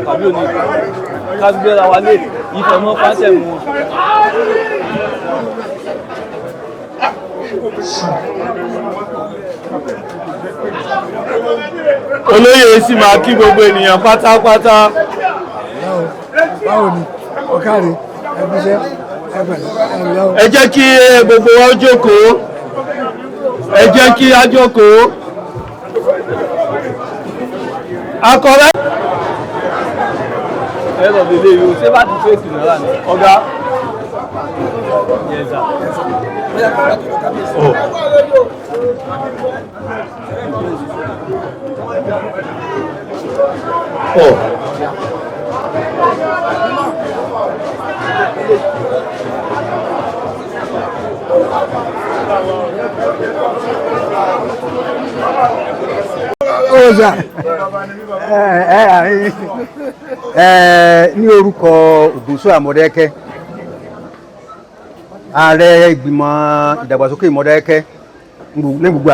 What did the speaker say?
Tàbí òní ká gbéra wa lé ìfẹ́ mọ́ pàṣẹ mu wọn. Olóyè sì máa kí gbogbo ènìyàn pátápátá. Báwo ni ọ̀kárí ẹgbẹ́sẹ̀ ẹgbẹ̀lẹ́ ẹ̀lẹ́ o. Ẹ jẹ́ kí gbogbo wa ó jókòó, ẹ jẹ́ kí á jókòó. Akọ̀wé. Ẹ lọ bèbè yìí o, ṣé bá ti fèsì náírà ni ọ̀gá. Yes, sir. Oh. Ó sà ẹ ẹ ní orúkọ Ògúnṣúà Mọdákẹ́kẹ́, ààrẹ ìgbìmọ̀ ìdàgbàsókè Mọdákẹ́kẹ́ ní gbogbo